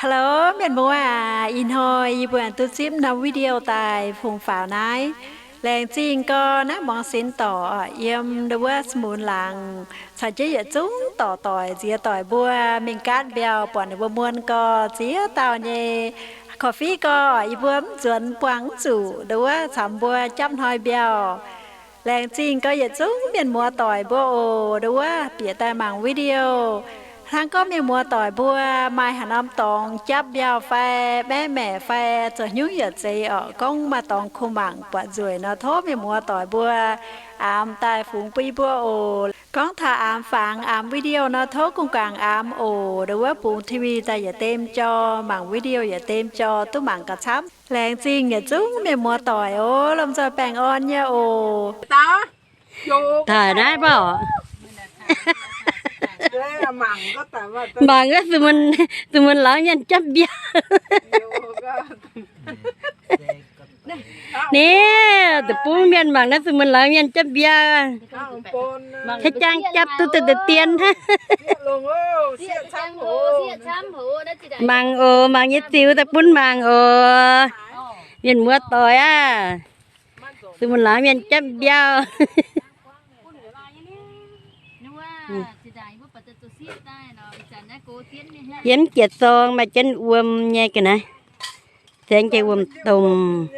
Hello mienh muoz aac, ih hnoi yie mbuo duqv zipv norm video daaih fungx faaux naaiv. Laengz zingh gau naaiv muangx sinx dorc yiem ndau wuov Smunx laangz caux jienv yietc zungv dorc doic nziex doic mbuo mingh gaatv mbiauh buatc ninh mbuo muonz gau ziex dauh nyei. Korv-fiqv gau yie mbuo mv nzuonx buangh mv zuqc ndau wuov caux mbuo japv hnoi mbiauh. Laengz zingh gau yietc zungv mienh muoz doic mbuo oc, ndau wuov bieqc daaih mangc video. Hnangv gorngv mienh muoz doic mbuo maaih haaix norm dorngx japv mbiauh fai maeqv maeqc fai zoux hnyungv yaac zeiz orqc, gorngv maaih dorngx kungx mangc buatc nzueic nor, tov mienh muoz doic mbuo aamx daaih fungx bun yie mbuo oc. Gorngv taux aamx fangx aamx video nor, tov gunh guangc aamx oc. Ndau wuov bungx T V daaih yietc dem jauv, mangc video yietc dem jauv duqv mangc gauh camv. Laengz zingh yietc zungv mienh muoz doic oc, lomh nzoih baengh orn nyei oc. Taaih naaiv mbuo mangc wuov Smunx, Smunx laangz mienh japv mbiauh. Ni, deic-bung mienh mangc naaiv Smunx laangz mienh japv mbiauh. Ka'jang japv duqv deix deix dien hnangv. Mangc oc, mangc nyei ziux daaih bun mangc oc. Mienh muoz doic aah, Smunx laangz mienh japv mbiauh. Yiem jiex zorng maaih jienv wuom nyei ga'naaiv, se jienv wuom-domh.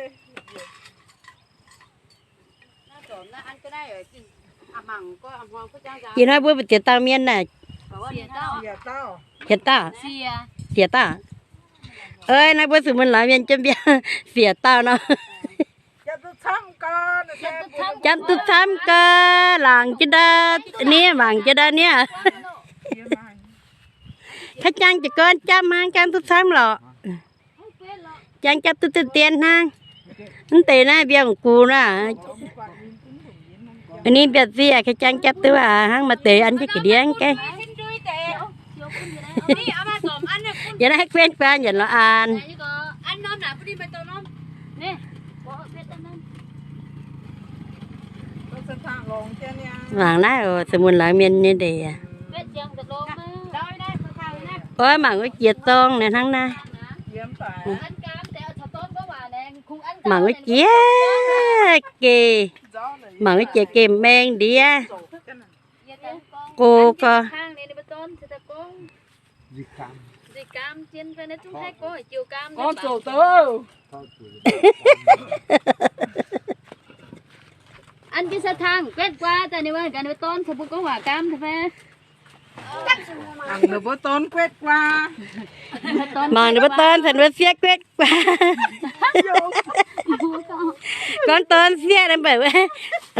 Ih hnoi mbuo mbu'ziex dauh mienh naaic? Siec dauh. Siec dauh. Oi, naaiv mbuo Smunx laangz mienh japv mbiauh siec dauh nor. Japv duqv camv gau, laangc jienv ndau nie, mangc jienv ndau nie. Ka'jang jiez gorn japv hnangv, jangv duqv camv lorqc. Jangv japv duqv deix dien hnangv. Mv deix naaiv mbiauh gux naaiv. Ninh mbiauh zieqc ka'jang japv duqv aac, hnangv maaih deix an jienv ga'ndiev gaengh. Yie naaiv haih guenv guaan yienc lorz aan. Mangc naaiv oc, Smunx laangz mienh nyei ndeic aac. Oix mangc wuov jiex zorng naaiv hnangv naaiv. Mangc wuov jiex geh, mangc wuov jiex geh maeng ndiev. Go gau. An jienv sa tang guetv guaa daaih, ninh mbuo ganh dorn caux mbuo gorngv waac gaam fai? Mangc ninh mbuo dorn guetv guaa. Mangc ninh mbuo dorn caux ninh mbuo sieqv guetv guaa. Gorngv dorn sieqv naaiv mbac wuov,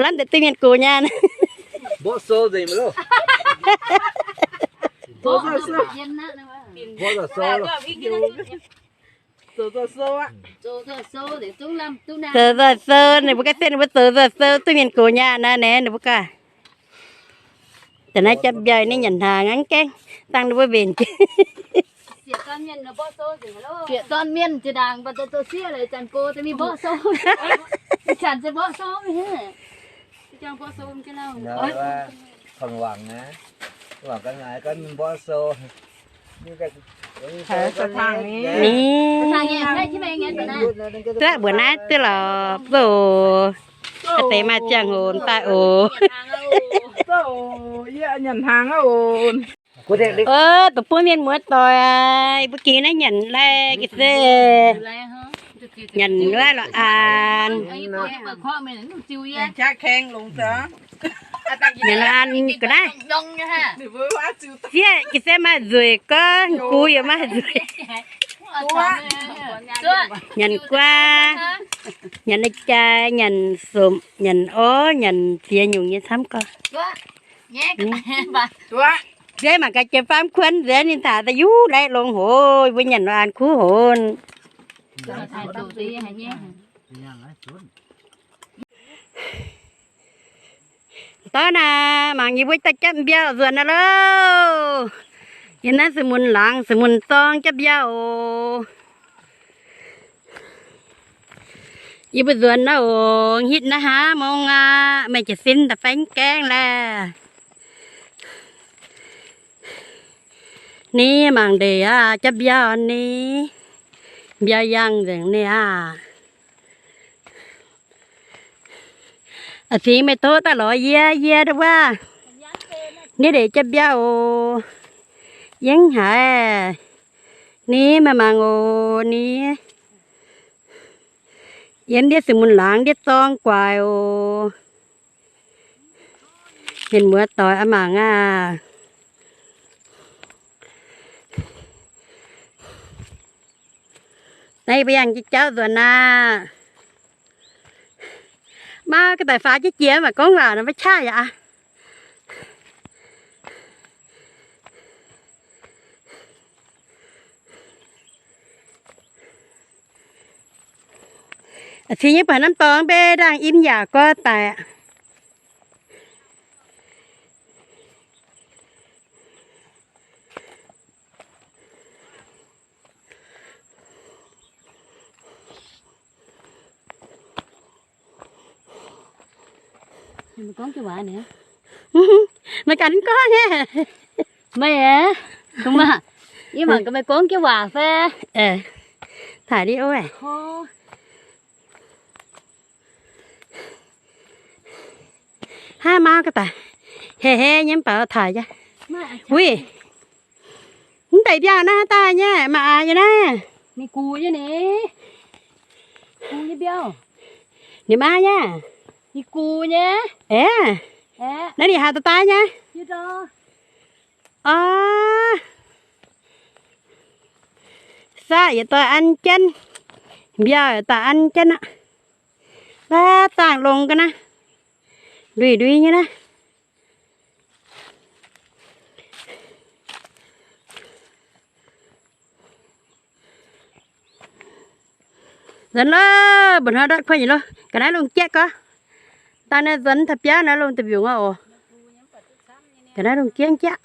lamh deix duqv mienh gox nyaanh. Mborqv sou nzengc loh. Mborqv sou. Zoux nzoih sou, ninh mbuo ganh se ninh mbuo zoux nzoih sou duqv mienh gox nyaanh naaiv, ninh mbuo ganh. Da'naaiv japv mbiauh ninh nyanc hnaangx hnangv gaengh, dangh ninh mbuo mbenc. Bieqc dorn mienh jiex ndaangc, mv baac zoux sieqv laaix zanc gox da'mingh mborqv sou. Zanc se mborqv sou. Ni, duqv mbuox naaiv duqv lorz zoh, deix maaih ziangh hoc daaih oc. Ov, deic-bung mienh muoz-doic, mbuo gengh naaiv nyanc lai ga'sie, nyanc wuov lorz aan. Nyanc lorz aan ga'naaiv. Sieqv ga'sie maaih nzueic gorngv, gux yaac maaih nzueic. Nyanc guaa, nyanc lai-jaaix, nyanc sopc, nyanc orv, nyanc ziex nyungc nyei camv gorx. Nziev mangc gaax jiex faam kuonv nziex ninh taux da'yuv laeqv longx hoc, mbuo nyanc lorz aan kuv hoc. Dorv naaic, mangc yie mbuo daaih japv mbiauh nzuonx naaiv loh. Yiem naaiv se mun laangz, se mun dorng japv mbiauh oc. Yie mbuo nzuonx naaiv oc, hitv naaiv hlaax mong aqv, meih jiez sin daaih fai mv gaengh laeh. Ni mangc ndeic aqv, jaav mbiauh ni, mbiauh yangh nzengc ni aqv. A'fingx meih tov daaih lorz yie, yie ndau wuov. Ni ndeic jaav mbiauh oc. Yie mv haiz. Ni meih mangc oc ni. Yiem ndiev ziqc mun laangz ndiev zorng guaix oc. Mienh muoz doic aav mangc aqv. Naaiv yie mbuo yangh jauv nzuonx aqv. Mau ga'daic faaux jienv jiex maiv gorngv waac nor maiv qaqv yaac. Cingx nyei buatc norm dorngx mbe ndaangc im yaac gorx daic. Meih ganh gorngv nyei. Meih aeqv, yie mangc gaax meih gorngv jienv waac fai. Taaih li oc. Hnangv mau ga'daic, heh heh nyei mv baac taaih jaax. Wuic, mv deix mbiauh naaiv daaih nyei, maaih aax nyei naaiv. Ninh gux nyei ni. Gux nyei mbiauh. Ninh maa nyei. Ninh gux nyei. Aeqv, naaiv ninh haaix daaih daaih nyei? Orv. Saqv yietc doix an jienv, mbiauh yietc doix an jienv aqv. Baav zaangh longx ga'naaiv, ndui-ndui nyei naaiv. Nzuonx loh, mba'hnoi ndortv kuov nyei loh, ga'naaiv lungh jieqv gorngv. Dangh naaiv nzuonx taux biauv naaiv lungh da'mbiungc aqv oc. Ga'naaiv lungh jieqv jieqv.